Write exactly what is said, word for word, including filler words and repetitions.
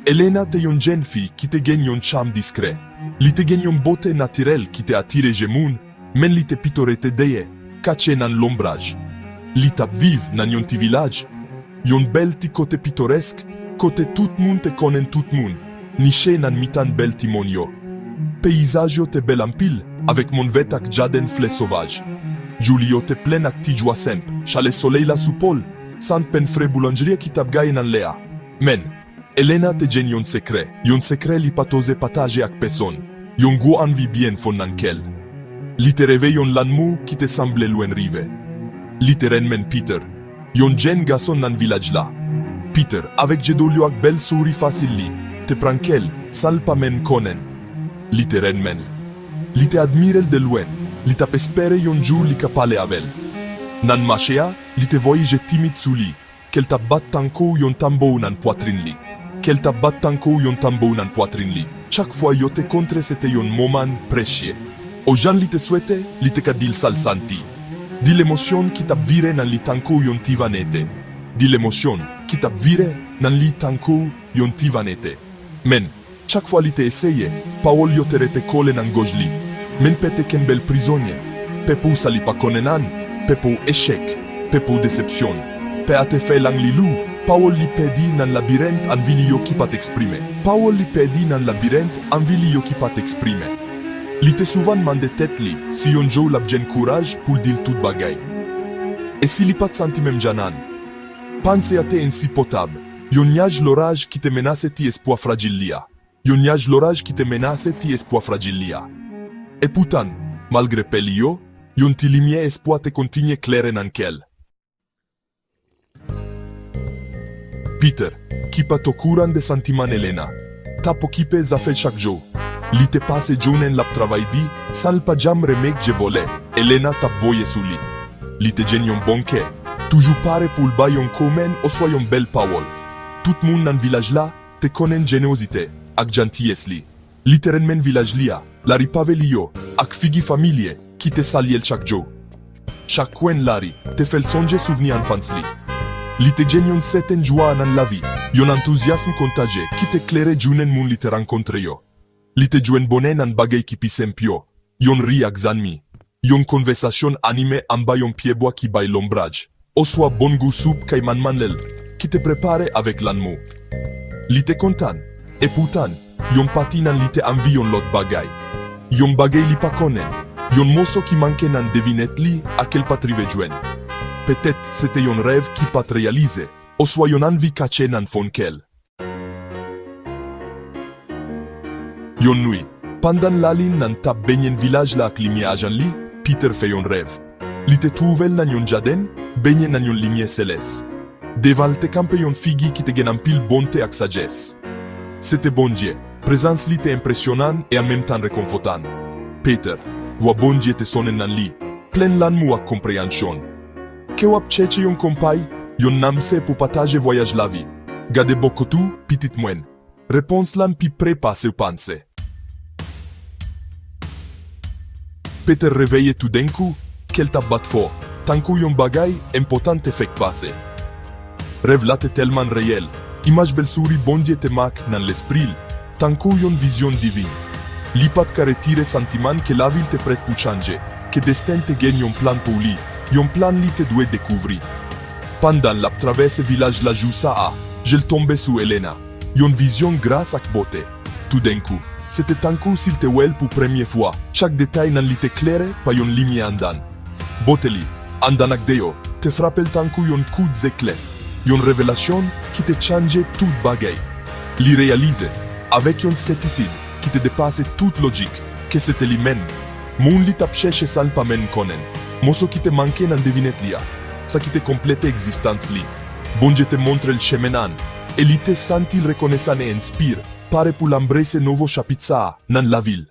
Elena te yon jèn fi ki te gen yon cham diskrè. Li te gen yon bote natirèl ki te atire je moun, men li te pito rete dèyè, kache nan lonbraj. Li t ap viv nan yon ti vilaj, yon bèl ti kote pitorèsk, kote tout moun te konnen tout moun, niche nan mitan bèl ti mòn yo. Peyizaj yo te bèl anpil, avèk mòn vèt ak jaden flè sovaj. Jou li yo te plen ak ti jwa senp, chalè solèy la sou po l, sant pen fre boulanjri ki t ap gaye nan lè a. Men, Elena te gen yon sekrè, yon sekrè li pa t oze pataje ak pèsonn, yon gwo anvi byen fon nan kè l. Li te reve yon lanmou ki te sanble lwen rive. Li te renmen Peter, yon jèn gason nan vilaj la. Peter, avèk je dwòl yo ak bèl souri fasil li, te pran kè l, san l pa menm konnen. Li te renmen l. Li te admire l de lwen, li t ap espere yon jou li ka pale avè l. Nan mache a, li te voye je timid sou li, kè l t ap bat tankou yon tanbou nan pwatrin li. Kè l t ap bat tankou yon tanbou nan pwatrin li. Chak fwa yo te kontre se te yon moman presye. O jan li te swete, li te ka di l sa l santi. Di l emosyon ki t ap vire nan li tankou yon ti van ete. Di l emosyon ki t ap vire nan li tankou yon ti van ete. Men, chak fwa li te eseye, pawòl yo te rete kole nan gòj li. Men pè te kenbe l prizonye. Pè pou sa li pa konnen an, pè pou echèk, pè pou desepsyon. Pè a te fè lang li lou, pawòl li pèdi nan labirent anvi li yo ki pa t eksprime. Pawòl li pèdi nan labirent anvi li yo ki pa t eksprime. Li te souvan mande tèt li si yon jou l ap jwenn kouraj pou l di l tout bagay. E si li pa t santi menm jan an? Panse a te ensipòtab, yon nyaj loraj ki te menase ti espwa frajil li a. Yon nyaj loraj ki te menase ti espwa frajil li a. Epoutan, malgre pè li yo, yon ti limyè espwa te kontinye klere nan kè l. Peter, ki pa t okouran de santiman Elena, t ap okipe zafè l chak jou. Li te pase jounen l ap travay di, san l pa janm renmen je vòlè Elena t ap voye sou li. Li te jwenn yon bon kè, toujou pare pou l bay yon kou men oswa yon bèl pawòl. Tout moun nan vilaj la te konnen jenerozite ak jantiyès li. Li te renmen vilaj li a, lari pave li yo, ak figi familye ki te salye l chak jou. Chak kwen lari te fè l sonje souvni anfans li. Li te jwenn yon sèten jwa nan lavi, yon antouzyasm kontajye ki te klere jounen moun li te rankontre yo. Li te jwenn bonè nan bagay ki pi senp yo, yon ri ak zanmi, yon konvèsasyon anime anba yon pyebwa ki bay lonbraj, oswa bon gou soup kay manman l ki te prepare avèk lanmou. Li te kontan, epoutan, yon pati nan li te anvi yon lòt bagay. Yon bagay li pa konnen, yon moso ki manke nan devinèt li a ke l pa t rive jwenn. Petèt se te yon rèv ki pa t reyalize, oswa yon anvi kache nan fon kè l. Yon nwi, pandan lalin nan t ap benyen vilaj la ak limyè ajan li, Peter fè yon rèv. Li te twouve l nan yon jaden, benyen nan yon limyè selès. Devan l te kanpe yon figi ki te gen anpil bonte ak sajès. Se te Bondye. Prezans li te enpresyonan e an menm tan rekonfòtan. Peter, vwa Bondye te sonnen nan li, plen lanmou ak konpreyansyon. Ke w ap chèche yon konpay, yon nanm sè pou pataje vwayaj lavi? Gade bò kote w, pitit mwen. Repons lan pi pre pase w panse. Peter reveye toudenkou, kè l t ap bat fò, tankou yon bagay enpòtan te fèk pase. Rèv la te tèlman reyèl, imaj bèl souri Bondye te make nan lespri l, tankou yon vizyon divin. Li pa t ka retire santiman ke lavi l te prèt pou chanje, ke desten te gen yon plan pou li, yon plan li te dwe dekouvri. Pandan l ap travèse vilaj la jou sa a, je l tonbe sou Elena, yon vizyon gras ak bote. Toudenkou, se te tankou si l te wè l pou premye fwa, chak detay nan li te klere pa yon limyè anndan. Bote li, anndan ak deyò, te frape l tankou yon kout zeklè, yon revelasyon ki te chanje tout bagay. Li reyalize, avèk yon sètitid ki te depase tout lojik, ke se te li menm, moun li t ap chèche san l pa menm konnen, moso ki te manke nan devinèt li a, sa ki te konplete egzistans li. Bondye te montre l chemen an, e li te santi l rekonesan e enspire, pare pou l anbrase nouvo chapit sa a nan lavi l.